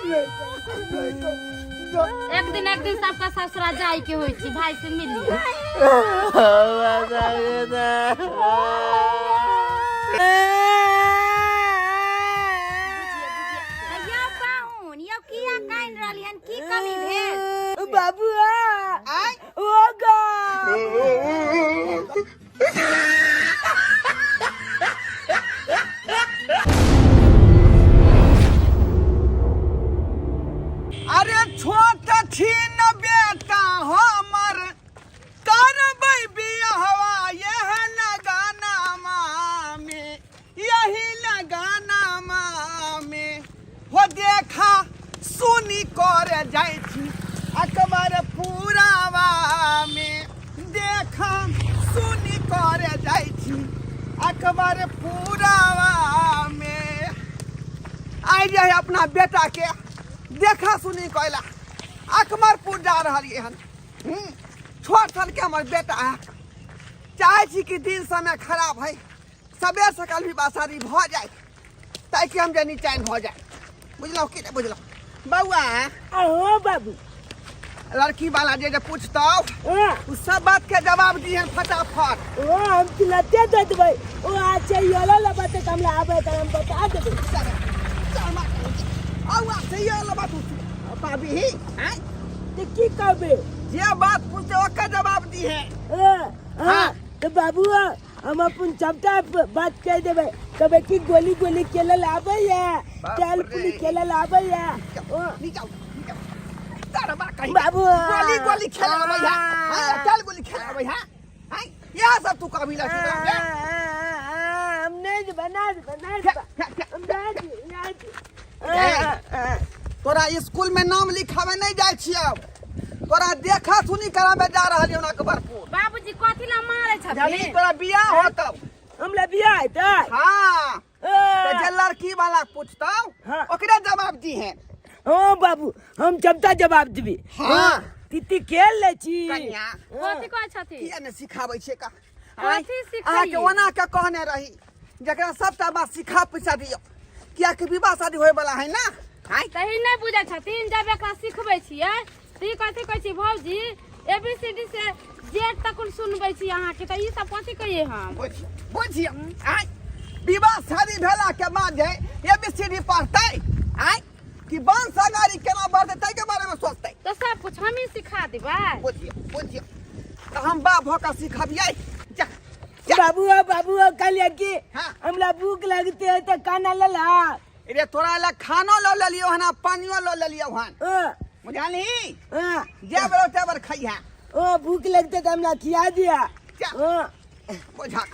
नहीं कर, नहीं। एक दिन एक दिन सबका ससुरा जाय के होइ छै भाई से मिली। यौ पाहुन, यौ किया कानि रहली हन? की कमी भेल? बाबुआ। आँय? ओ गा। अरे छोट छीन बेटा हमर, करबै बियाहवा यह लगाना मामे, यही लगाना मामे। हो देखा सुनी कर जाइ छी अकबर पुरावा में, देखा सुनी कर जाइ छी अकबर पुरावा में। आइ जे है अपना बेटा के देखा सुनी कैला अकबरपुर जा रहलियै हन। छोट सन के हमर बेटा है, चाहै छी कि दिन समय खराब है, सबेर सकाल विवाह शादी भऽ जाए ताकि हम जे निचैन भऽ जाए। बुझलहुँ कि नहि बुझलहुँ बौआ? अहो बाबू। लड़की वाला जे जे पूछतौ हाँ। उ सब बात के जवाब दिहन फटाफट। ओ हम तुरंते दे देबै। ओ अच्छा योला लबा तऽ हमरा आबै तऽ हम बता देबै। चल, चल, मार। औ अच्छा ये लबा तू पाबी ही आँय? तऽ की कहबै? जे बात पूछते ओकर जवाब दिहे। हाँ, हाँ। हाँ। तऽ बाबू हम अपन सबटा बात कहि देबै। कहबै कि गोली गोली खेलल आबैया, बाप टाल रे। पुली खेलल आबैया। ओ नीचा उतर, नीचा उतर। तारा बा कहीं। बाबू। गोली गोली खेल आबै है। हाँ, चल गोली खेल आबै है। हाँ, यह सब तू कभी लड़की बना के। हम नहीं देबै, ना देबै, ना खे, देबै। खे, खे। हम ना देबै, ना देबै। ए, तोरा स्कूल में नाम लिखावे नहीं जाय छियौ, तोरा देखा सुनी करावे जा रहल हन अकबरपुर। बाबूजी कथी ला मारे जानी छथिन? तोरा बियाह होतौ। हमरा बियाह हेतै? हाँ। ए। तो जे लड़की वाला पूछतौ हाँ। ओकरे जवाब दी है। हाँ बाबू, हम सबटा जवाब देबै। हाँ। तिती खेल लै छी। कन्या। कथी कहै छथिन? किया ने सिखाबै छै का? कथी सिखाइए? अहाँके ओना के कहने रही जकरा सबटा बात सिखा पैसा दियौ, कियाकि विवाह शादी होय वाला है ना। आँय? तही नहि बुझै छथिन। जब एकरा सिखबै छियै तऽ ई कथी कहै छी भौजी, ए बी सी डी से जेड तक सुनबै छी अहाँके, तऽ ई सब कथी कहियै हम? बुझियौ, बुझियौ। आँय, विवाह शादी भेला के बाद जे ए बी सी डी पढ़तै आँय कि वंश अगाड़ी केना बढ़तै ताहिके बारे में सोचतै। तऽ सब कुछ हमही सिखा देबै। बुझियौ, बुझियौ। तऽ हम बाप भऽ कऽ सिखबियै। जा, जा। बाबू ओ, बाबू ओ, कहलियै कि हाँ। हमरा भूख लगते है तऽ खाना लला। रे तोरा लए खानो लऽ लेलियौ हन आ पानियो लऽ लेलियौ हन। हाँ। बुझलही? हाँ। जे बेर ते बेर खइहे। ओ भूख लगते तऽ हमरा खिया दिया। जा। हाँ। बुझक।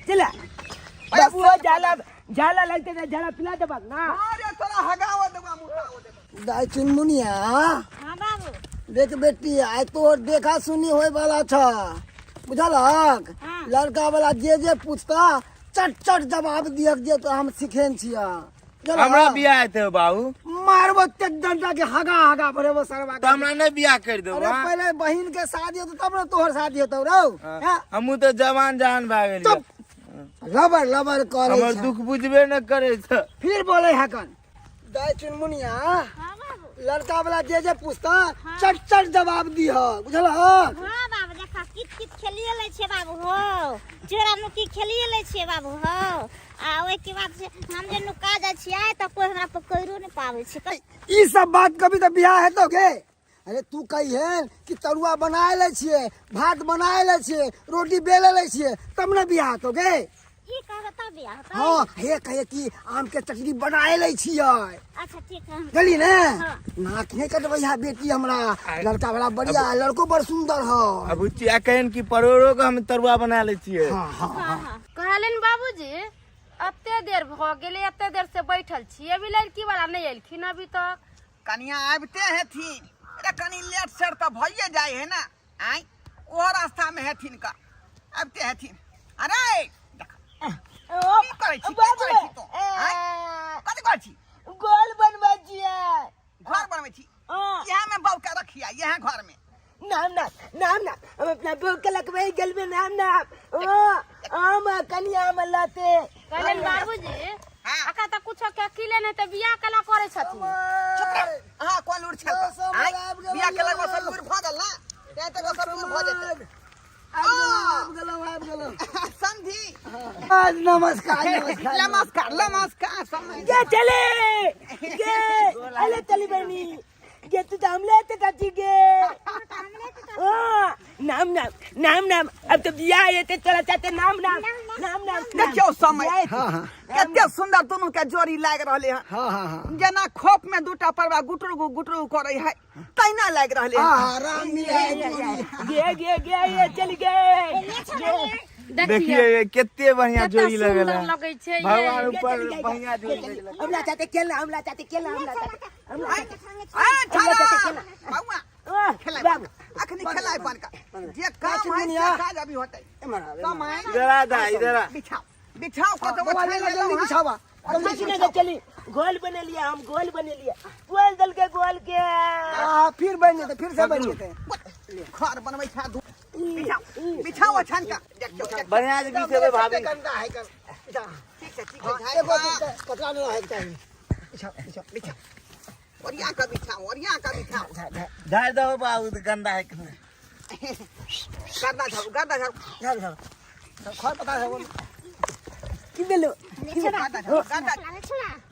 चला। अरे बाबू ओ सब जाला जाला लगते तऽ जाला पिला देबक ना। अरे तोरा हगाओ देबा, मुताओ देबा। दाइ चुनमुनिया। हाँ बाबू। देख बेटी, आइ तोहर देखा सुनी होय वाला छ, बुझलक? हाँ। लड़का वाला जे जे पूछता चट चट जवाब दियक जे तो हम सिखेन छिया। बुझलक? हमरा बियाह हेतै बाबू? मारबो ते डंडा के हगा हगा भरेबो सरवा तऽ हमरा नहि बियाह करि देबो? अरे हाँ? पहिले बहिन के शादी होतौ तब ने तोहर शादी होतौ रौ। हाँ। हाँ? हमहूँ तऽ जवान जहान भए गेलियै। चुप, लबर लबर करे हमर छै। दुख बुझबे नहि करै छै। फिर बोले हकन। दाइ चुनमुनिया। हाँ बाबू। लड़का वाला जे जे पूछता चट चट जवाब दिह, बुझलहक? हाँ बाबू। देखा कित कित खेलिए लै छियै बाबू हो, चोरा नुकी खेलिए लै छियै बाबू हो। आ ओहिके बाद से हम जे नुका जाइ छियै तऽ कोइ हमरा पकड़ो नहि पाबै छै। ई सब बात कभी तऽ बियाह हेतौ गे? अरे तू कहिहन कि तरुआ बनाए लै छियै, भात बनाए लै छियै, रोटी बेले लै छियै, तब ने बियाह हेतौ गे। ई कहबै तब बियाह हेतै? हाँ, हे कहिए कि आम के चटनी बनाए लै छियै। अच्छा ठीक है। बुझली ने? हाँ। नाक नहीं कटबै है बेटी हमरा। लड़का बड़ा बढ़िया है, लड़को बड़ सुंदर है। अब बुचिया कहन कि परोड़ो के हम तरुआ बना लै छियै। हाँ, हाँ, हाँ, हाँ। कहलनि बाबूजी एते देर भऽ गेलै, एते देर से बैठल छी, अभी लड़की वाला नहि एलखिन अभी तक। कनिया आबिते हेथिन। अरे कनी लेट सेट तऽ भइए जाइ है ना। आँय, ओहो रास्ता में हेथिन का, आबिते हेथिन। अरे देख, की करै छी, की करै छी तू? आँय, कथी करै छी? गोल बनबै छियै। घर बनबै छी? हाँ। इएह में बौका रखिया, इएह घर में। नाम ना, नाम ना, हम अपना बहू के लकबै गेलबै। नाम ना, ओ आम कनिया हम लते। कहलनि बाबूजी हाँ। अखन तऽ कुछो के अकिले नहि तऽ बियाह केना करै छथिन? चुप रह। लूर छल यौ, सब आँय, आबि गेलौ बियाह केलक बाद यौ। सब लूर भऽ गेल ना तें तक सब लूर भऽ जेतै। आबि गेलौ, आबि गेलौ, आबि गेलौ। समझी। आज नमस्कार, नमस्कार। नमस्कार, नमस्कार समझी। गे चले गे, अले चली बनी गे, तू तो हमले ते चाची गे। हाँ, नाम नाम नाम नाम, अब तो बियाह है ते चला चाहते नाम नाम नाम नाम। देखियौ समय। हाँ हाँ। कते सुंदर दुनू के जोड़ी लागि रहले हन। हाँ हाँ हाँ। जेना खोप में दूटा परवा गुटरू गुटरू करे है तहिना लागि रहले हन। हाँ, राम मिलाए जोड़ी। गे गे गे, ये चल गे। देखिए ये कते बढ़िया कते जोड़ी लगल सुंदर है। लगै छै ये। भगवान ऊपर बढ़िया जोड़ी लगल है। हमला चाहते खेलना, हमला चाहते खेलना, हमला चाहते, हमला ए छाड़ा बौआ, आह, खेलाय बाबू। अखनी खेलाय बन का जे काम है से काज अभी होतै। एम्हर आब, एम्हर। समय। इधर आ दा, इधर आ। बिछाओ बिछाओ, कतौ बौआ, छानि जल्दी लेलहुँ हँ। बिछावा। जल्दी सुने के चली, गोल बने लिया, हम गोल बने लिया, गोल दल के गोल के। आ, फिर बन जेतै, फिर से बन जेतै। घर बनबै छा दू। बिछाओ बिछाओ छान का, देखियौ देखियौ। बढ़िया से बिछेबै भाभी। गंदा है कर। बिछा। ठीक छै, ठीक हाँ, छै। एगो कचरा नहीं रहैके चाही। बिछाओ बिछाओ। बिछाओ, ओरिया का बिछाओ, ओरिया का बिछाओ। झाड़ दहो बाबू, तो गंदा है कि गर्दा झाड़ू, गर्दा झाड़ू। झाड़ू झाड़ू। खर पता है वो। की भेलो? गर्दा झाड़ू, गर्दा।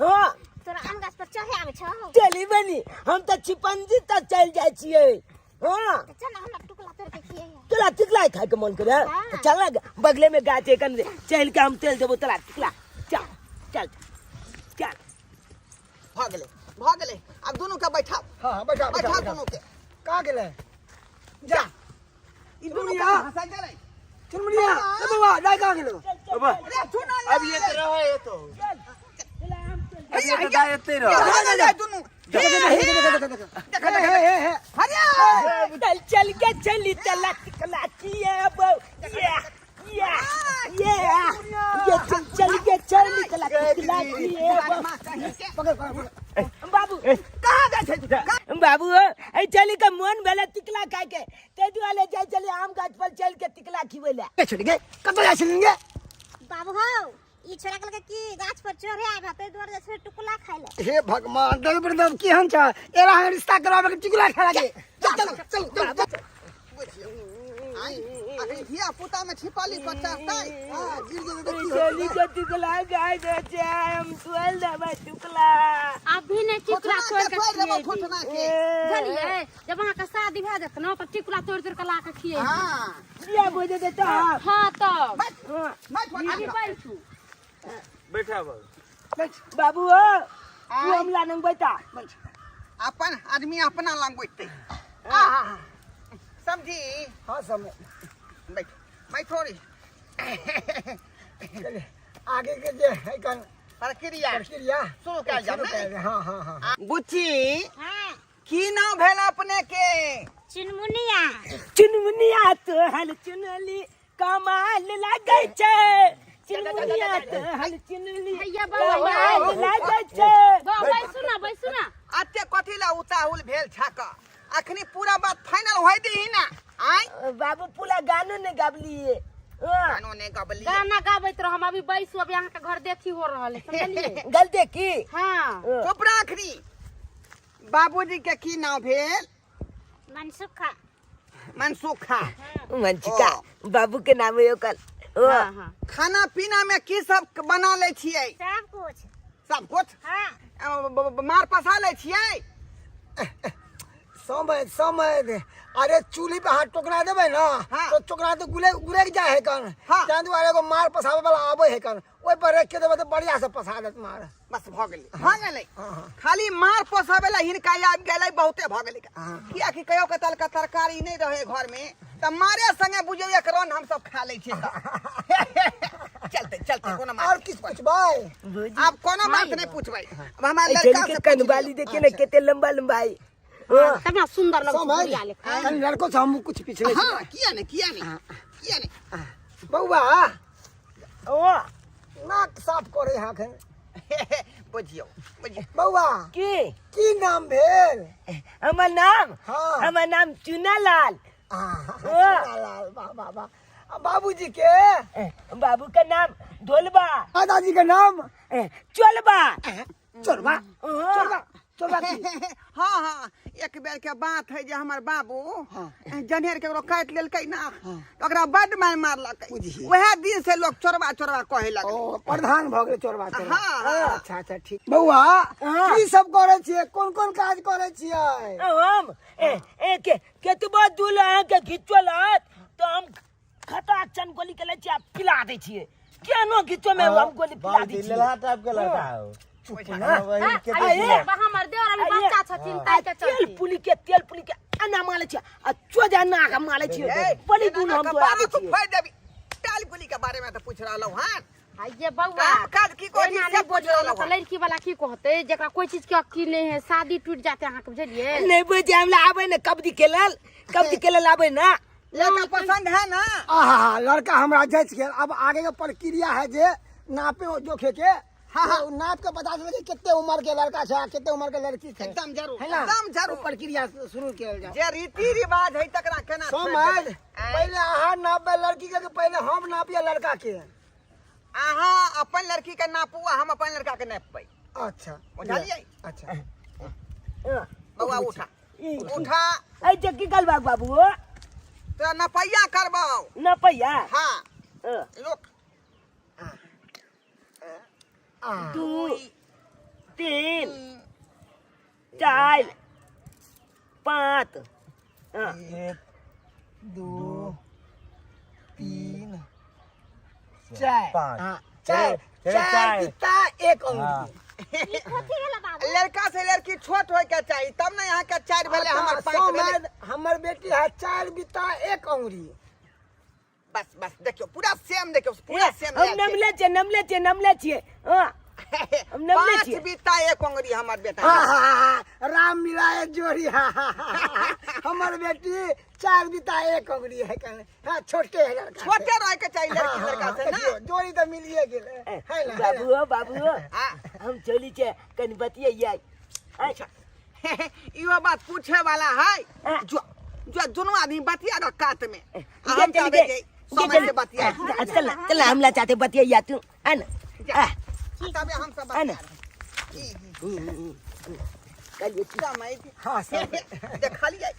हाँ। तोरा आम गाछ पर चढ़े आबै छौ? चली बनी, हम तऽ छिपंजी तक चलि जाइ छियै। हाँ। तऽ चल ना, हमरा टुकला तोड़ के खिए। तोरा टिकला खाय के मन करे? हाँ। चल ना, बगले में गाछ है कन, चल के हम चल देबो तोरा टिकला। चल चल चल। भऽ गेलै, भऽ गेलै, आब दुनू के बैठाओ। हाँ हाँ, बैठा बैठा। बैठाओ बैठा। दुनू के। कहाँ गेलै? जा। ई दुनू के चुनमुनिया। हँसाइ गेलै। चुनमुनिया, ए बौआ, दाइ कहाँ गेलौ? अब अरे सुन। अब ये तो रहे, ये तो अब ये तो दाई एते रह। जा जा जा दुनू। देखो देखो देखो देखो देखो, हे हे हे। हरिया। चल चल के चली चला टिकला किए बो ये ये ये ये चल चल के चली चला टिकला किए बो। पकड़ पकड़ पकड़। बाबू। कहाँ जाइ छै तू? कहाँ? बाबू, ए चली के मन भेले टिकला खाय के, ते दुआरे जाय चली आम गाछ पर चल के टिकला खिबै ले। ए छोड़ी गे, कतऽ जाइ छलिन गे? बाबू हौ, ई छोरा कहलकै कि गाछ पर चढ़े आबे, ताहि दुआरे जाइ छै टुकला खाय ले। हे भगवान, दल बरदम केहन छ? एरा हम रिश्ता कराबे के टिकुला खाए लागे। चल चल चल चल चल। बुझियौ आइ अखनी धिया पुता में छिपली पचासतै। हां, गिर जेतै तऽ की चली होतै? के टिकला खाय दे छै, हम तोड़ देबै टिकला। अभी नहि टिकुला थोथना तोड़ के के तोड़ि देबौ। खिएबी। थोथना के। बुझलियै, जब अहाँके शादी भए जायत ने तऽ टिकुला तोड़ि तोड़ि के ला के खिएबी। हाँ। बियाह भऽ जेतै तऽ। हाँ तब। बैठ। हाँ। बैठ। अभी बैठू। बैठा बाबू। बाबू हो, तू हमला नंग बैठा। अपन आदमी अपना लंग बैठते। आहा, समझी? हां, समय। बैठ बैठो रे। चलिए, आगे के जे है कन प्रक्रिया प्रक्रिया शुरू कयल जाउ शुरू ने? कयल जाउ। हाँ हाँ हाँ। बुच्ची। हाँ। की नाम भेल अपने के? चुनमुनिया। चुनमुनिया तोहर चुनली कमाल लागै छै, चुनमुनिया तोहर चुनली हैया बौआ, कमाल लागै छै। बौआ, बैसू ना, बैसू ना। अते कथी ला उताहुल भेल छक? अखनी पूरा बात फाइनल होय दीही ना आय। बाबू, पूरा गानो ने गाबलिए। हाँ। गानो ने गबली। गाना गाबैत रह, हम अभी बैसू, अभी अहाँके घर देखी हो रहल है, समझलियै? गलती की? हाँ। चुप रह। अखनी बाबूजी के की नाम भेल? मनसुखा। मनसुखा। मनसुखा बाबू के नाम है ओकर। हाँ हाँ। खाना पीना में की सब बना लै छियै? सब कुछ। सब कुछ? हाँ। मार पसा लै छियै? समय समय दे। अरे चूल्ही पे हाथ टोकना देबै ना, हाँ। तो टोकना तो गुले गुरेक जाए है कन। हाँ। ताहि दुआरे एगो मार पसाबै वाला आबै है कन, ओहि पर राखि के देबै तऽ बढ़िया से पसा देत मार। बस भऽ गेलै, भऽ गेलै। हाँ, हाँ। खाली मार पोसाबै ला हिनका आबि गेलै, बहुते भऽ गेलै। हाँ। कियाकि कहियो के तलका तरकारी नहि रहै घर में तऽ मारे संगे बुझियौ एक रन हमसब खा लै छियै तऽ। चलते चलते, कोनो और बात किछु पुछबै? आब कोनो बात नहि पुछबै, आब हमरा ए लड़का चली के से कनबाली देखिए ना, केते लंबा लंबा है। हाँ। तब ना सुंदर लगै छै समय बुढ़िया लेखा। कनि लड़को से हम कुछ पिछले। हाँ, किया नहि, किया नहि, किया नहि। बौआ। ओ। नाक साफ करे है अखन। बुझियौ बुझियौ। बौआ। की? की नाम भेल? हमर नाम? हाँ। हमर नाम चुनालाल। लाल, वाह वाह वाह। आ बाबूजी के? बाबू का नाम ढोलबा। दादाजी के नाम? चोलबा। चोरबा। हाँ। चोरबा, चोरबा। चोरबा की हाँ हाँ, एक बेर के बात है जे हमर बाबू जनेर के केकरो काटि लेलकै ना, तऽ ओकरा बड मारि मारलकै। बुझिए। वएह दिन से लोग चोरबा चोरबा कहे लगलै। ओ प्रधान भऽ गेलै चोरबा चोरबा। हाँ, हाँ। अच्छा अच्छा ठीक। बौआ, हाँ। की सब करै छियै, कोन कोन काज करै छियै? हम ए ए के केतबो दूल अहाँके घिचल हत तऽ हम खटा चन गोली के लै छियै आ पिला दै छियै। केनो घिचो में हम गोली पिला दै छियै। लेलहा टाइप के लड़का हो। चुप ना। बहिन के अरे हमर देवर अभी बच्चा छथिन ताहि के तेल चलते। पुली के, तेल पुली के एना मारै छियै आ चोजा नाक मारै छियै। ए, बड़ी दूर हम एना दौड़ाबै कपार तू छियै। फाड़ि देबी। टाल गोली के बारे में तो पूछ रहलहुँ हन। आ ये बौआ, काम काज की कहै छी एना से नहि पूछ बोलियौ, रहलहुँ तऽ हन। लड़की वाला की कहतै, जेकरा कोई चीज के अक्ल नहि है, शादी टूटि जाते अहाँके, बुझलियै? नहि बुझै हमरा आबै ने कबड्डी खेलल, कबड्डी खेलल आबै ना। लड़का पसंद है ना? आहा, लड़का हमरा जच गेल। अब आगे के प्रक्रिया है जे नापे जोखे के। हाँ, हाँ। तो नाप के बता देबै कि कते उम्र के लड़का छै आ कते उम्र के लड़की छै। एकदम जरूर, है ना? एकदम जरूर। ओ प्रक्रिया शुरू कयल जाओ। जे रीति रिवाज है तकरा केना छोड़ि समझ देबै? आँय? पहिले अहाँ नापबै लड़की के कि पहिले हम नापिए लड़का के? अहाँ अपन लड़की के नापू आ हम अपन लड़का के नापबै। अच्छा। बुझलियै? अच्छा। बौआ उठा उठा। ऐ जे की गलबा बाबू? तोरा नपैया करबौ। नपैया? हाँ। हाँ। लोक 2 3 4 5। हाँ। 1 2 3 4 5। हाँ, 4। चार, 4 चार। पिता 1 अंगुरी। ई कथी भेलै बाबू? लड़का से लड़की छोट होय के चाही तब ने यहाँ के 4 भेलै, हमर 5 भेलै। समझ, हमर बेटी है 4 बिता 1 अंगुरी। बस बस देखियो पूरा सेम, देखियो पूरा सेम। हम नमले छियै, नमले छियै, नमले छियै। हाँ, हम नमले 5 छियै। बीता 1 अंगुरी हमर बेटा। हाँ, हाँ, हाँ, राम मिलाए जोड़ी। हाँ, हाँ, हाँ, हाँ, हमर बेटी 4 बिता 1 अंगुरी है कहने। हाँ, छोटे है लड़का से। छोटे रहे के चाही लड़की हाँ, हाँ, लड़का से ना। देखियो, जोड़ी तो मिलिए गेल है ना, है ना? बाबू हो, बाबू हो। हाँ। हम चली छै कनि बतियै। इहो बात पूछे वाला है। हाँ। जो जो दोनों आदमी बतिया रह कात में। गे हम चली तबे गे, जे गे समय चली। से बतिया। चल चल, हमला चाहते बतिया तू है ना? आ, तबे हम सब है ना? बतिया। कहलियै की? समय हाँ, सब। देखलियै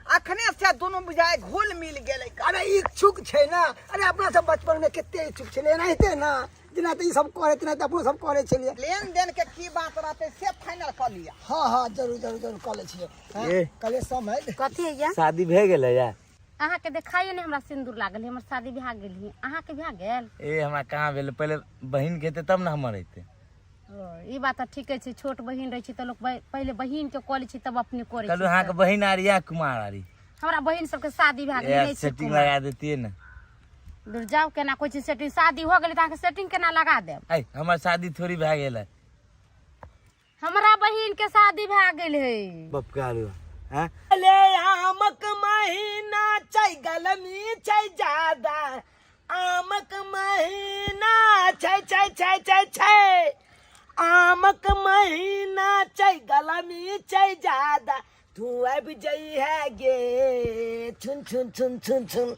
अखने से दोनों बुझाय घुल मिल गेलै। अरे इच्छुक छै ना। अरे अपना सब बचपन में कते इच्छुक छलै, एनाहिते ना जेना तऽ ई सब करे तेनाहिते अपनो सब करे छलियै। लेन देन के की बात रहतै से फाइनल कऽ लिअ। हाँ हाँ, जरूर जरूर जरूर कऽ लै छियै। हाँ, ए। कहलियै समझ। कथी है? शादी भए गेलै या? अहाँके देखाइए नहि हमरा सिन्दूर लागल है, हमर शादी भए गेल है। अहाँके भए गेल? ए हमरा कहाँ भेलै, पहिले बहिन के हेतै तब ने हमर हेतै। ओ, ई बात तऽ ठीके छै, छोट बहिन रहै छै तऽ लोक पहिले बहिन के कऽ लै छै तब अपने करै कहलू छै। अहाँके बहिन आर या कुमार आरी? हमरा बहिन सबके शादी भए गेल, ए नहि छै सेटिंग कुमार। लगा देतियै ने। दूर जाउ, केना कोइ चीज सेटिंग, शादी हो गेलै तऽ अहाँके सेटिंग केना लगा देब? ऐ हमर शादी थोड़ी भए गेल है। हमरा बहिन के शादी भए गेल है। बाप कारू हैं? ले आमक महीना छै, गलमी छै ज्यादा, आमक महीना छै छै छै छै छै, आमक महीना छै, गलमी छै ज्यादा, तू आबि जई है गे छुन छुन छुन छुन छुन,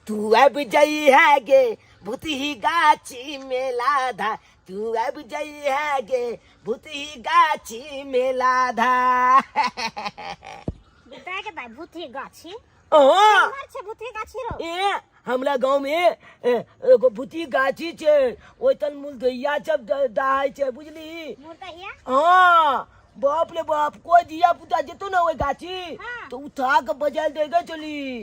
तू आबि जई है गे भूतही गाछी में लाधा, तू आबि जई है गे भूतही गाछी में लाधा। दाय के दाय, भूतही गाछी? हाँ। केम्हर छै भूतही गाछी रो? ए हमरा गाँव में एगो भूतही गाछी छै, ओहितन मुलदैया सब दहाइ छै, बुझली? मुर्दैया? हाँ, बाप रे बाप, कोई धिया पुता जेतो ना ओहि गाछी हाँ। तो उठा के बजाल देगा चली।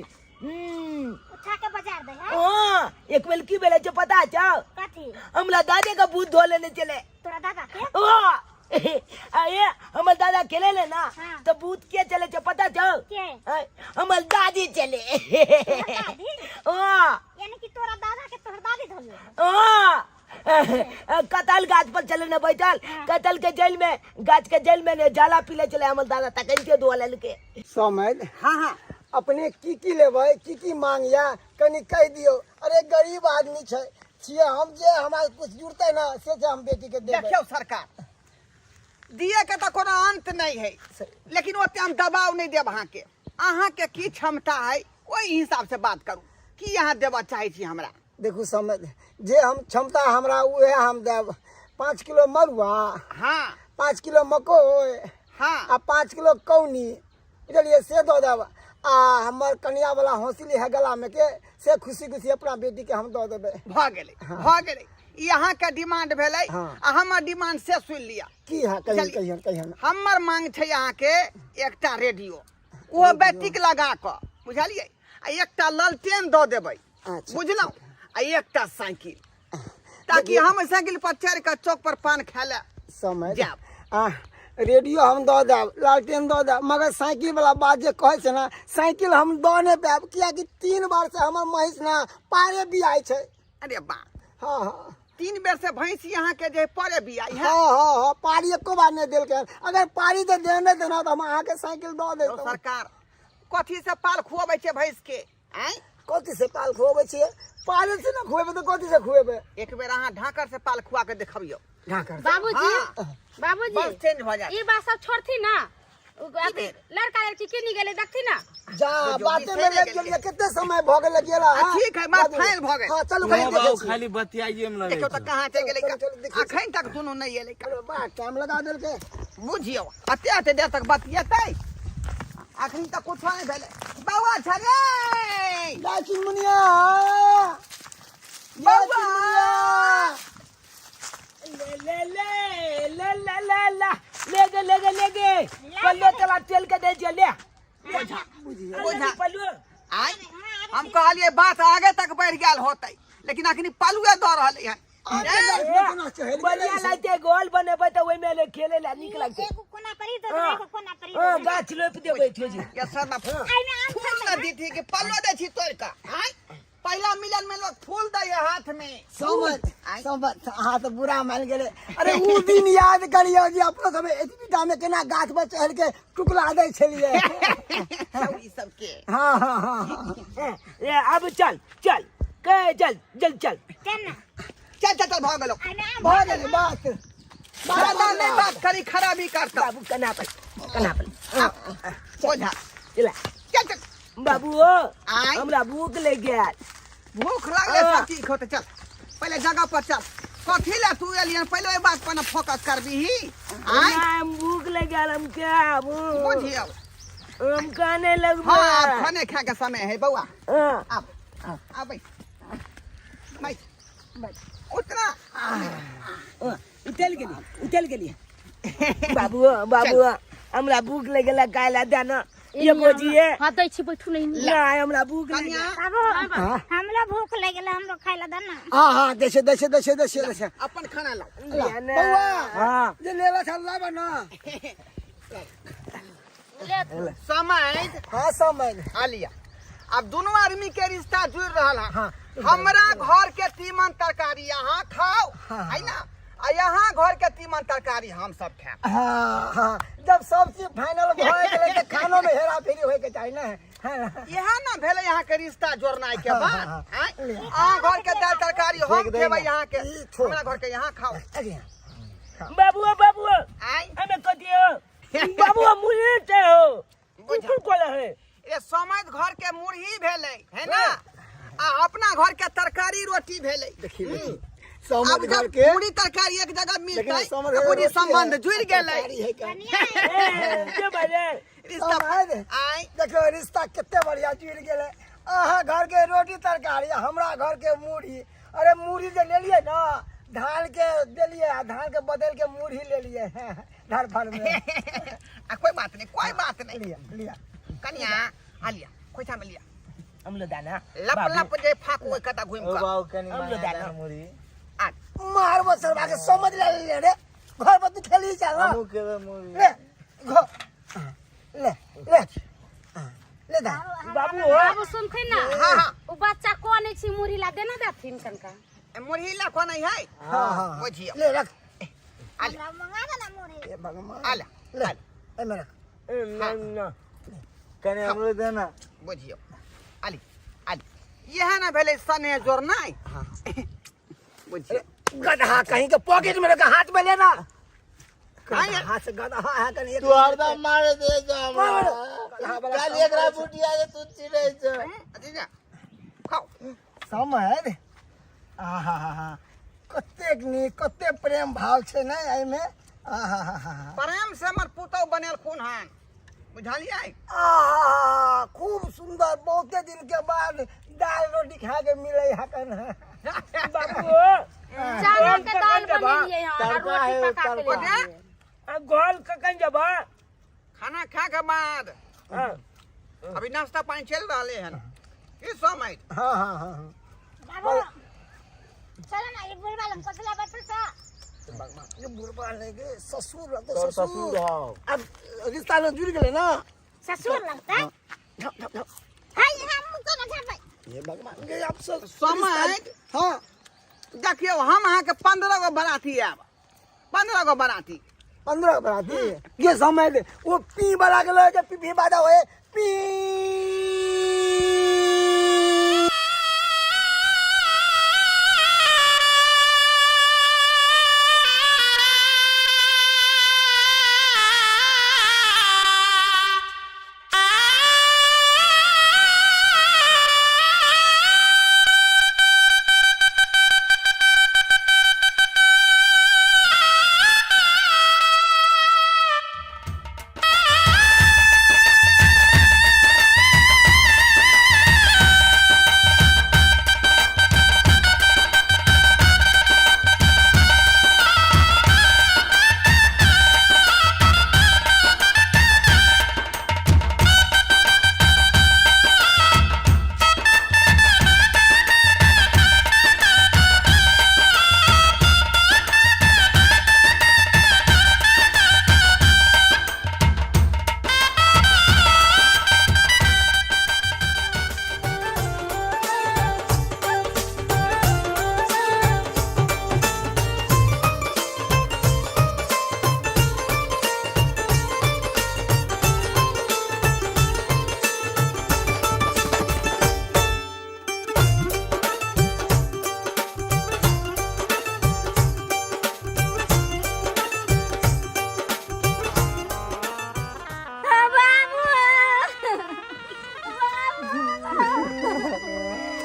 उठा के बजार दे है? हाँ, एक बेर की भेलै छै पता छौ? कथी? हमरा दादे के भूत धो लेने छलै। तोरा दादा के? हाँ। अरे हमर दादा खेले ले ना। हाँ। तो भूत के चले छौ पता छौ? के? हमर दादी चले। तोहर दादी? हाँ। यानी कि तोरा दादा के तोहर दादी धोले? हाँ, कटहल गाछ पर चले ने बैठल। हाँ। कटहल के जेल में, गाछ के जेल में ने जाला पीले चले हमर दादा, तखन के धो लेलके। समझ। हाँ हाँ। अपने की की लेबै, की की मांग या कनि कहि दियौ। अरे गरीब आदमी छै छियै हम, जे हमरा कुछ जुड़तै ना से जे हम बेटी के देबै। देखियौ सरकार, दिए के तऽ कोनो अंत नहीं है, लेकिन ओते हम दबाव नहीं देब अहाँके। अहाँके की क्षमता है ओहि हिसाब से बात करू, की अहाँ देबऽ चाहै छी हमरा? देखू समझ, जे हम क्षमता हमरा उहे हम देब। 5 किलो मरुआ। हाँ। 5 किलो मकोई। हाँ। आ 5 किलो कौनी बुझलियै से दऽ देब आ हमर कनिया वाला हौसली है गला में के से खुशी खुशी अपना बेटी के हम दऽ देबै। भऽ गेलै, भऽ गेलै। ई अहाँके डिमांड भेलै। हाँ। आ हमर डिमांड से सुनि लिअ। की है? कहियन। चलिए। कहियन कहियन। हमर मांग छै अहाँके एकटा रेडियो, ओहो बैटरीक लगा कऽ, बुझलियै? आ एकटा ललटेन दऽ देबै। अच्छा। बुझलहुँ? आ एकटा साइकिल, ताकि हम साइकिल पर चढ़ि कऽ चौक पर पान खाय लए समय जायब। आ रेडियो हम दऽ देब, लालटेन दऽ देब, मगर साइकिल वाला बात जे कहै छै ने, साइकिल हम दऽ नहि पायब, कियाकि 3 बार से हमर महींस ने पारे बियाइ छै। अरे बा! हाँ हाँ। 3 बेर से भैंसी अहाँके जे परे बियाइ है? हाँ हाँ हाँ, पारी एको बार नहि देलकै हन। अगर पारी तऽ देने देना तऽ हम अहाँके साइकिल दऽ यौ देतहुँ। सरकार, कथी से पाल खुअबै छै भैंस के? आँय? कथी से पाल खुअबै छियै? पाले से ने खुएबै तऽ कथी से खुएबै? एक बेर अहाँ ढाकर से पाल खुआ के देखबियौ। ढाकर से? बाबूजी। हाँ। बाबूजी। बस चेंज भऽ जायत। ई बात सब छोड़थी ना, उ अथी भेल? लड़का लड़की केनी गेलै देखथी ना। जा बुझियौ, बाते में बिसरि लागि गेलियै। गेलियै, कते समय भऽ गेलै गेला। आ, ठीक है, बात फाइनल भऽ गेल। हाँ चलू, कनि नहि देखै बाबू, छी। खाली बतियाइए में लगै देखियौ तऽ छै। कहाँ चलि गेलै। चलू, चलू, देखै छी। अखन तक दुनू नहि एलै। अरे बा, टाइम लगा देलकै। बुझियौ, एते एते देर तक बतियेतै, अखन तक कुछो नहि भेलै। बौआ छ रे! जा चुनमुनिया, जा। बौआ! चुनमुनिया। ले ले ले ले ले ले ले ले गे ले गे ले गे, पल्लू चला तेल के दे दिया ले। बोझा। बुझियौ। बोझा। पल्लू। आइ हम कहलियै बात आगे तक बढ़ि गेल होतै, लेकिन अखनी पलुए दऽ रहलै हन। आके लाइफ में केना चढ़ि गेलै? बढ़िया लगते, गोल बनेबै तऽ ओहिमे ले खेले ला नीक लगते। एगो कोना पर ही दे, हाँ। एगो कोना पर ही हाँ, दे। गाछ रोपि देबै छोजी। ये सर, एहिमे आम फूल न दीथी कि पल्लो दै छी तोड़ि कऽ? आँय, पहिला मिलन में लोग फूल दै है हाथ में। समझ आँय? समझ, अहाँ तऽ बुरा मान गेलै। अरे उ दिन याद करियौ जे अपना सब एतबी में केना गाछ पर चढ़ि के टुकला दै छलियै। सब ई सब के। हाँ हाँ हाँ हाँ। ए, अब चल चल के चल जल चल। चल ना। चल चल चल, भऽ गेलौ। एहिमे आम। भऽ गेलै बात। ज्यादा नहि बात करी, खराबी करतौ। बाबू, कना पर कना पर। बोझा। चला। चल चल। बाबू ओ। आँय? हमरा भूख लागि गेल। भूख लागले? हाँ। सब ठीक होते, चल पहिले जगह पर चल। कथी ले तू एलियन? पहिले ओहि बात पर न फोकस करबीही? आँय? ना, भूख लागि गेल, हम खायब। बुझियौ। हम खाने लगबै। हाँ, आब खाने खाय के समय है बौआ। हाँ। आब आबै, बैठ बैठ, उतना। उतल गेली, उतल गेली। बाबू बाबू, हमरा भूख लागि गेल, खाय ला दे ना ये बोझिए। हाँ, दै छी, बैठू नहीं। नहीं, हमरा भूख लागि कनिया। गेल। बाबू, हमरो भूख लागि गेल, हमरो खाय ला दे ना। हाँ हाँ, दै छै दै छै दै छै दै छै दै छै। अपन खाना लाओ। ले ना। बौआ। हाँ। जे लेला छल लाबऽ ना। समय। हाँ, समय। आ लिया, अब दोनों आदमी के रिश्ता जुड़ रहल है। हाँ। हमरा घर के तीमन तरकारी अहाँ खाओ। हाँ। है ना? आ यहाँ घर के तीमन तरकारी हम सब खाएब। हाँ हाँ, जब सब चीज फाइनल भऽ गेलै तऽ खानो में हेरा फेरी होय के चाही ने, है ना? इएह ना भेलै यहाँ के रिश्ता जोड़नाइ के हाँ, बात। हाँ, आँय? अहाँ घर के दाल तरकारी हम खेबै, यहाँ के ई छोड़। हमरा घर के यहाँ खाओ। अरे बाबू बाबू। आँय? हमें कथी हो बाबू, मुझे ते हो। बुझा। कुकुर कोला है। ए समैध घर के मुरही भेलै है ना, आ अपना घर के तरकारी रोटी भेलै। देखी देखी, अब समझ जब घर के पूरी तरकारी एक जगह लेकिन मिलतै समझ तऽ पूरी रोटी है, संबंध जुड़ि गेलै। तरकारी है का? ए, के बारे रिश्ता। समझ। आँय? देखियौ, रिश्ता कते बढ़िया जुड़ि गेलै। अहाँ घर के रोटी तरकारी, हमरा घर के मुरही। अरे मुरही जे लेलियै ना, धान के देलियै आ धान के बदल के मुरही लेलियै धान फान में। आ कोई बात नहीं, कोई बात नहीं। लिया लिया। कनिया, आ लिया, खोइछा में लिया। हम लो दाना। लप लप जे फाकू ओहि कता घुमि ओ कऽ। बाबू, कनि हम माया लो दाना। दाना मुरही। आ मार बसरबा के, समझ ले ले रे, घर पर तू खेली चल ना। हमहूँ खेबै मुरही। ले घर, ले ले ले दा। बाबू हो। बाबू, सुनथिन ना? हाँ हाँ। उ बच्चा कोने छी, मुरही ला देना देथिन कनका। ए, मुरही ला कोन है? हाँ हाँ। बुझियौ। ले रख। हमरा मंगा दे ना मुरही। हे भगवान! आ ले। ले, एहिमे रख। ए, ना ना। कनि हमरो देना। बुझियौ, आली आली, इएह ने भेलै स्नेह जोड़नाइ। बुझियौ। गदहा कहीं के, पॉकेट में रख, हाथ में लेना। हाँ। हाथ से गदहा है कहीं। तू हरदम मारे दे जो हमरा। मार। गदहा वाला काल्हि काम एकरा करै छै। बुटिया के तू चिड़ै छ। अथी ने, खाउ। आहा प्रेम से हमर पुतहु बनेलखुन हन, बुझलियै? आहा, खूब सुंदर। बहुते दिन के बाद दाल रोटी खा के मिले हकन। बाबू, चावल के दाल बनेलियै हन आ तड़का रोटी है, पका के तड़का। लेलियै। आ गोल कखन जबा? खाना खा के बाद। हाँ। अभी नाश्ता पानी चल रहले हन की समय। हाँ हाँ हाँ हाँ। बाबू, चलो ना, ये बुढ़वा लंग कसला बैठल था। ये बुढ़वा लेके ससुर रहते। तोर ससुर ससुर हौ। अब रिश्ता में जुड़ गेले ना। ससुर लगता है। झप झप झप। हाय, हम को ना झापे। ये भगवान के आप सब समय। हाँ। देखियौ, हम अहाँके 15 गो बराती आयब, 15 गो बराती। 15 बराती ये समय दे वो पी वाला के लगे पी पी बाजा होए पी।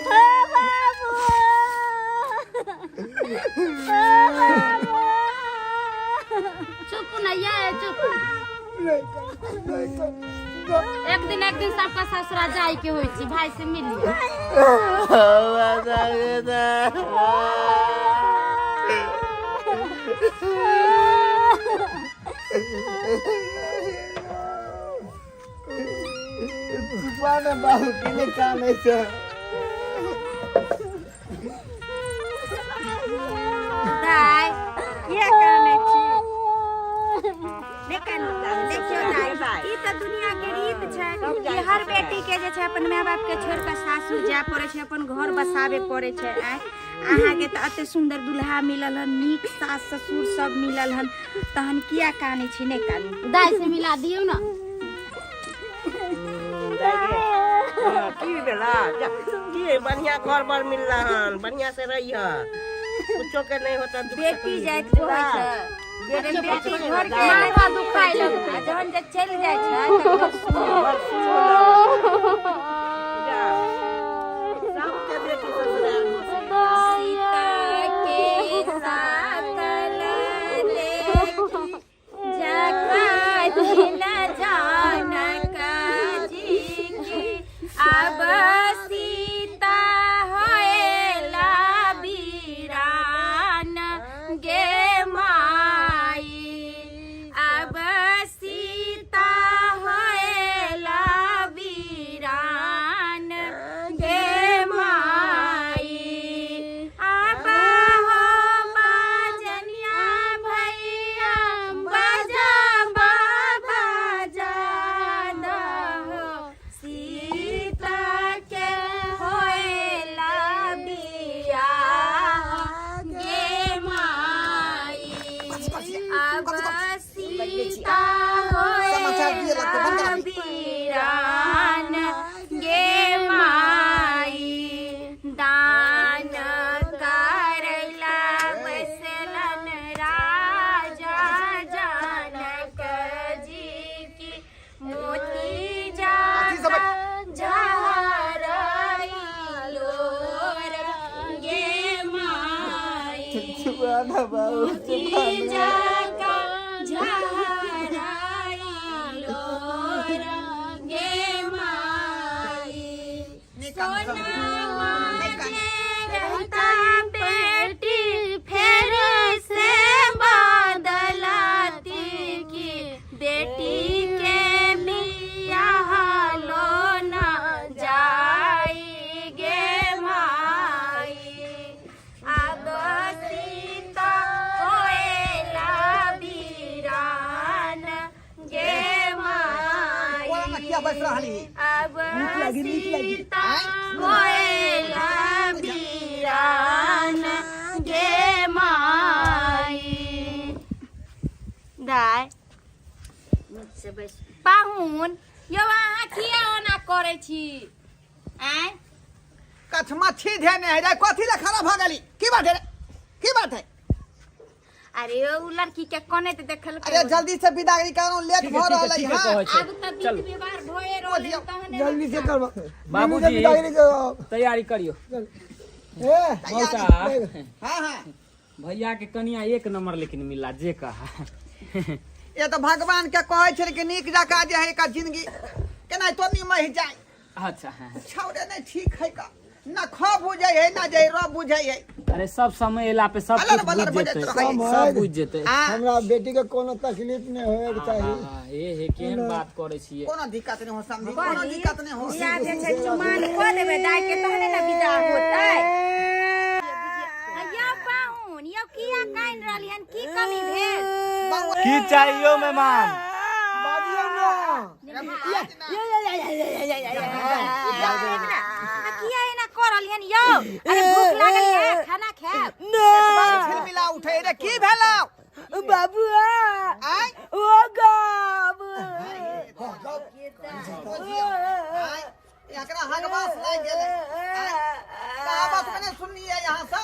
बाबू, बाबू, बाबू। चुप न ये, चुप। नहीं कर, नहीं कर। एक दिन, एक दिन सबका ससुरा जाय के होइ छै। भाई से मिलिए। चुपा ने बाबू, के कानै छै? दाइ, किया कानै छी? नहि कानू। देखियौ दाइ, ई तऽ दुनिया के रीत छै कि हर बेटी के जे छै अपन माय बाप के छोड़ि कऽ सासुर जाय पड़ै छै, अपन घर बसाबे पड़ै छै। आँय, अहाँके तऽ एते सुन्दर दुल्हा मिलल हन, नीक सास ससुर सब मिलल हन, तहन किया कानै छी? नहि कानू। दाइ से मिला दियौ न। की भेला? जा, की बढ़िया घर बर मिलला हन, बढ़िया से रहिह, कुछो के नहीं होता दुख। बेटी तकलीफ, जाइत बुझला? कहै छै जे बेटी घर के माथा दुखाय लगतै। आ जहन जे चलि जाइ छै तऽ घर सुन। घर सुन लागत। जा। सबके बेटी ससुराल बसै। सीता के सकल देखी जगत जनक जी की, अब सीता होएला बीरान गे माई, अब सीता होएला बीरान गे माई। अब हो बाजनिया भैया, बजा बाबा जादा हो, सीता के होएला बियाह गे माई, अब सीता समाचार दिए लगतै, बंद होएला करा। बीरान गे माई। दान करैला बैसलन राजा जनक जी की, मोती अथी सब झहरैलो गे माई। चुपा ना बाबू, मोती चुपा ना। जका किया बैस रहली? अब लागी, नीक लागी। सीता होएला बीरान गे माई। दाय, नीक से बैस। पाहुन यौ, अहाँ किया ओना करै छी? आँय? कछमच्छी धेने है रे, कथी ले खड़ा भऽ गेली? की बात है रे? की बात है? अरे ओ लड़की के कोने ते देखल। अरे, जल्दी से विदागरी करो, लेट ठीक है, भऽ ठीक है, रहल ठीक है। है, कहै छै। आब तऽ चलू। विध व्यवहार भए रहल है तहने। जल्दी से करबा। बाबूजी। विदागरी करो। तैयारी करियो। ए। मौसा। हाँ हाँ। भैया के कनिया एक नंबर लेकिन मिला जे कहा। ये तो भगवान के कहै छै कि नीक जकाँ जे है एकर जिंदगी केना तो निमहि जाय। अच्छा, हाँ। छौड़े नहीं ठीक है का, ना ख बुझै है ना जे र बुझै है। अरे, सब समय एला पे सब अलर कुछ बलर बुझ जेतै। बजैत रहै। सब बुझ जेतै। आ हमरा बेटी के कोनो तकलीफ नहीं होए के चाही। हाँ, हे हे, केहन बात करै छियै? कोनो दिक्कत नहीं हो समझी, कोनो दिक्कत नहीं हो। बियाह जे छै चुमान कऽ देबै दाय के, तहने ने विदा होतै। यौ पाहुन, यौ, किया कानि रहली हन? की कमी भेल? की चाहियो मेहमान? बाजियौ ना। आ किया एना कऽ रहली हन यौ? अरे, भूख लागल है, खाना खायब? मिला उठे रे, की भेलौ? बाबू। आय। ओ गाब। आय, एकरा हगबास लागि गेलै। आय, कहावत में नहीं सुनलियै यहाँ से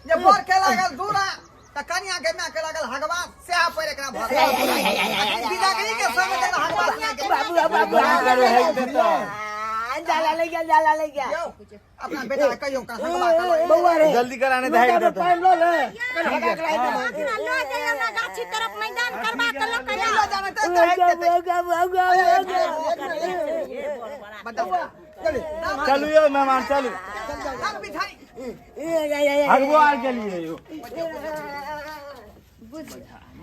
जे बर के लागल दूरा त कनिया के माय के लागल हगबास, सएह पर एकरा भऽ गेल। विदागरी के समय तक हगबास लागि गेल। बाबू, बाबू। करू है देता। जाला ले गया, जाला ले गया। यौ, अपना बेटा के कहियौ का हगबा के। बउआ रे। जल्दी कराने दे, लोटा में देता। पानि लऽ ले। हगा के लाइ दे। अपना लऽ जइयौ ने गाछी तरफ, मैदान करबा के लऽ के नहीं जाउ। लऽ जाना तऽ ओ हगि गाब, देतै। ओ गाब, ओ गाब, ओ गाब। बताउ। चलू यौ मेहमान, चलू। हम बिठाई। हगबो आर गेलियै यौ।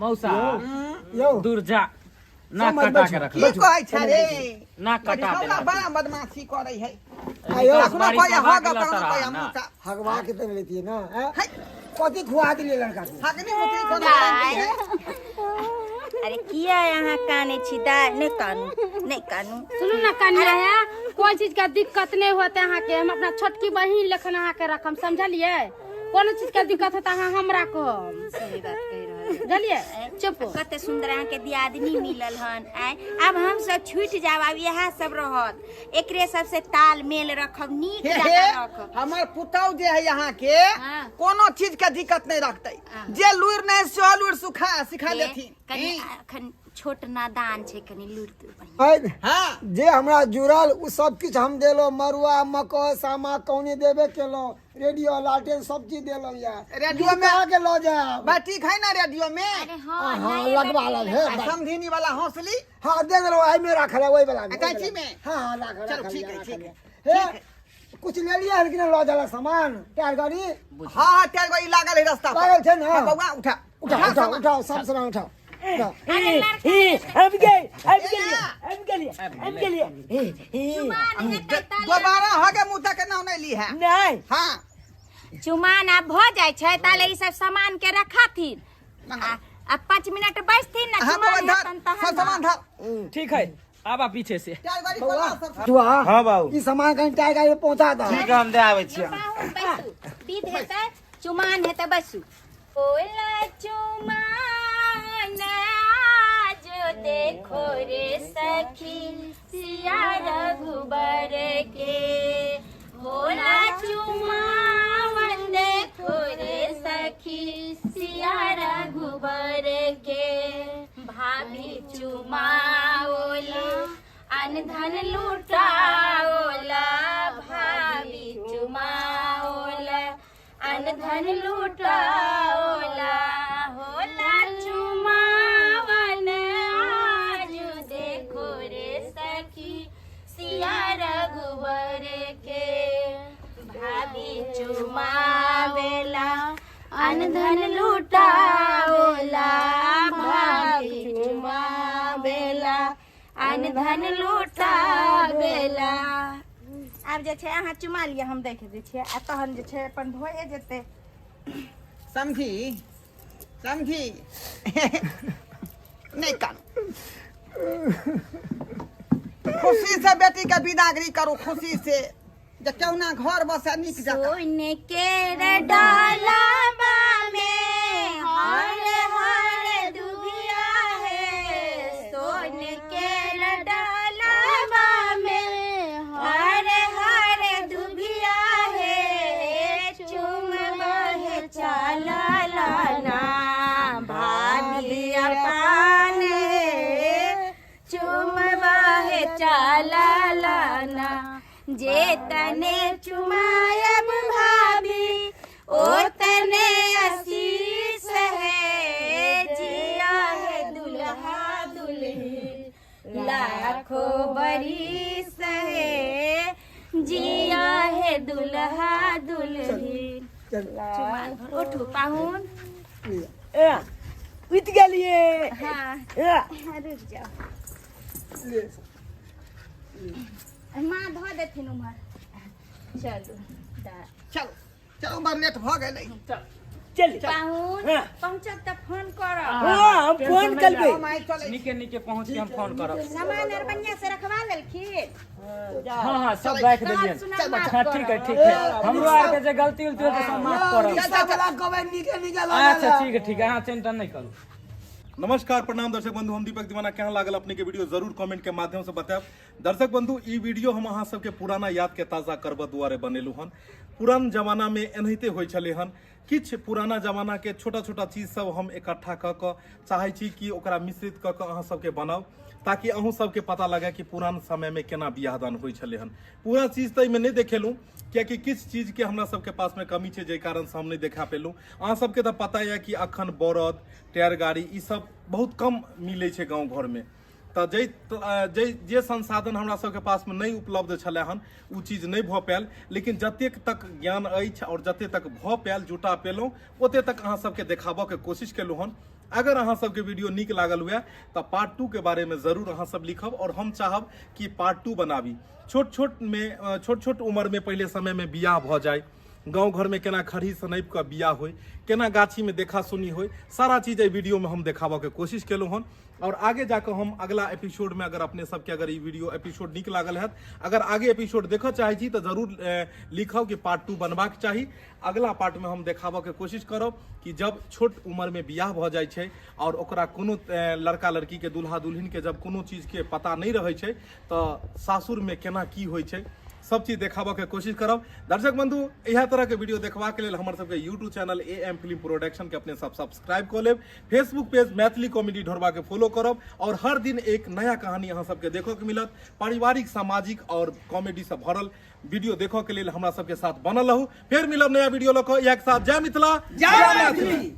मौसा। यौ। दूर जा, नाक समझ कटा के बैठो। रख। की कहै छै रे? नाक कटा छौड़ा देलक। बड़ा बदमाशी करै है। आयो। कखनो बारी कहै करबा हग, के लऽ कखनो तोरा, कहै ना। मुता। हगवा के तऽ लेतियै ना, हैं? है। कथी खुआ दिलियै लड़का के? हगनी मुतनी कोनो गारंटी है? अरे, किया अहाँ कानै छी दाय? नहि कानू, नहि कानू। सुनू ने कन्या, है कोई चीज के दिक्कत नहीं होते अहाँके। हम अपना छोटकी बहिन लेखन अहाँके रखम, समझलियै? कोनो चीज के दिक्कत होता अहाँ हमरा कहब। सही बात कहि रहल छी। बुझलियै? चुप। कते सुंदर अहाँके दियादनी मिलल हन। आय, आब हम सब छूटि जायब, आब इएह सब रहत। एकरे सबसे ताल मेल रखब, नीक हे जकाँ हे। रखब। हमर पुतहु जे है यहाँ के, हाँ। कोनो चीज के दिक्कत नहीं रखते। जे लुरि नहीं सेहो लुरि सुखा सिखा हे, देथिन। कनि हैं? अखन छोट नादान छै, कनि लुरि तुरि बढ़िआँ। आइ हाँ। जे हमरा जुड़ल ओ सब किछु हम देलहुँ। मड़ुआ, मकई, सामा, कौनी देबे केलहुँ, रेडियो, लालटेन सब चीज देलहुँ यार। रेडियो में- के लऽ जायब। बैटरी है ना रेडियो में? अरे हाँ। हाँ। नये लगवा बैटरी लग है। आ समधिनी वाला हौसली? हाँ, दे देलहुँ, एहिमे राखल है, ओहि वाला में। अटैची में? हाँ हाँ, राखल। चलो, राखल ठीक है, है, राखल ठीक है। हे, कुछ ले लिया है कि ना लऽ जाला सामान, टायर गाड़ी? हाँ हाँ, टायर गाड़ी लागल है रास्ता पर। लागल छै ना? हाँ, बउआ, उठा। उठाओ, उठाओ। सामान। उठाओ, सब सामान उठाओ, उठाओ। हम गए, हम गेलिए, हम गेलिए, हम गेलिए। चुमान हेतै ताले। दोबारा हगे मुता के नाम नहीं ली है। नहीं। हाँ। चुमान आब भऽ जाइ छै ताले ई सब सामान के रखथिन आ 5 मिनट बैसथिन ने। हाँ बउआ। चुमान धर हेतन तहन सब ने। सामान धर। ठीक है, आबा पीछे से। टायर गाड़ी खोला सब। जुआ। हाँ बाबू। ई सामान कहीं टायर गाड़ी में पहुंचा दो। ठीक है, हम दे आबै छियै। पाहुन, बैसू। विध हेतै, चुमान हेतै, बैसू। ओला चुमान आज देखो रे सखी सिया रघुबर के। भोला चुमावन देखो रे सखी सिया रघुबर के। भाभी चुमाओला अनधन लुटाओला, भाभी चुमाओला अनधन लुटाओला। होला चुमावन आज देखो रे सखी सिया रघुबर के। भाभी चुमावेला अनधन लुटाओला, भाभी चुमावेला अनधन लुटावेला। आब जे छै अहाँ चुमा लिअ, हम देख दै छियै आ तहन जे छै अपन भए जेतै। समझी, समझी, नहीं कान। खुशी से बेटी के विदागरी करू खुशी से जे केहुना घर बसे नीक जकाँ सोन के डालाबा में हर हर दुबिया है सोन के डालाबा में हर हर दुबिया है चुम बहे चला लाना भाभी अपान है चुम बहे चला लाना जे तने चुमायब भाभी ओ तने आशीष है जिया है दुल्हा दुल्हन लाखों बरिस है जिया है दुल्हा दुल्हन चुमान उठू पाहुन ए, उठि गेलियै हाँ ए, रुक जाओ माँ धो देथिन उम्हर चलू चलू चलू बड़ लेट भऽ गेलै चल पाहुन हाँ। पहुँचब तऽ फोन करब हाँ हम फोन करबै हम आइ चलै छी। नीके नीके पहुँच के हम फोन करब सामान आर बढ़िया से रखवा लेलखिन हाँ हाँ सब राखि कहब देलियनि सुनब माफ हाँ ठीक है ठीक है हमरो आर के जे गलती उलती होतै सब माफ करब रिक्शा वाला कहबै नीके नीके लऽ अच्छा ठीक है ठीक है अहाँ चिंता नहि करू नमस्कार प्रणाम दर्शक बंधु हम दीपक दीवाना केहन लागल अपने के वीडियो जरूर कमेंट के माध्यम से बतायब दर्शक बंधु ई वीडियो हम अहाँ सबके पुराना याद के ताजा करबऽ दुआरे बनेलहुँ हन पुरान जमाना में एनाहिते होइ छलै हन किछु पुराना जमाना के छोटा छोटा चीज सब हम इकट्ठा कऽ कऽ चाहै छी कि ओकरा मिश्रित कऽ कऽ अहाँ सबके बनाउ ताकि अहूँ सबके पता लगे कि पुरान समय में केना बियाह दान होइ छलै हन पूरा चीज तऽ एहिमे नहि देखेलहुँ कियाकि किछु चीजके हमरा सबके पासमे कमी छै जाहि कारणसँ हम नहि देखा पेलहुँ अहाँ सबके तऽ पता यऽ कि अखन बरद टायर गाड़ी ई सब बहुत कम मिलै छै गाँव घरमे तऽ जाहि जाहि जे संसाधन हमरा सबके पासमे नहि उपलब्ध छलै हन ओ चीज नहि भऽ पायल लेकिन जतेक तक ज्ञान अछि आओर जतेक तक भऽ पायल जुटा पेलहुँ ओतेक तक अहाँ सबके देखाबऽके कोशिश केलहुँ हन अगर अहाँ सबके वीडियो नीक लागल हुए तऽ पार्ट टू के बारेमे जरूर अहाँ सब लिखब आओर हम चाहब कि पार्ट टू बनाबी छोट छोटमे छोट छोट उमरमे पहिले समयमे बियाह भऽ जाय गाँव घरमे केना खरही सनैप कऽ बियाह होइ केना गाछीमे देखा सुनी होइ सारा चीज एहि वीडियोमे हम देखाबऽके कोशिश केलहुँ हन और आगे जाकर हम अगला एपिसोड में अगर अपने सबके अगर ई वीडियो एपिसोड नीक लागल हैत अगर आगे एपिसोड देखऽ चाहै छी तऽ जरूर लिखब कि पार्ट टू बनबाक चाही अगला पार्ट में हम देखाबऽ के कोशिश करब कि जब छोट उम्र में बियाह भऽ जाइ छै और ओकरा कोनो लड़का लड़की के दुल्हा दुल्हिन के जब कोनो चीज के पता नहि रहै छै तऽ सासुर में केना की होइ छै सब चीज देखाबऽ के कोशिश करब दर्शक बंधु इएह तरह के वीडियो देखबाक लेल हमर सबके YouTube channel A M film production के अपने सब सब्सक्राइब कऽ लेब फेसबुक पेज मैथिली कॉमेडी ढोरबा के फॉलो करब और हर दिन एक नया कहानी अहाँ सबके देखऽ के मिलत पारिवारिक सामाजिक और कॉमेडी से भरल वीडियो देखऽ के लेल हमरा सबके साथ बनल रहू फेर मिलब नया वीडियो लऽ कऽ इएह के साथ जय मिथिला जय मैथिली।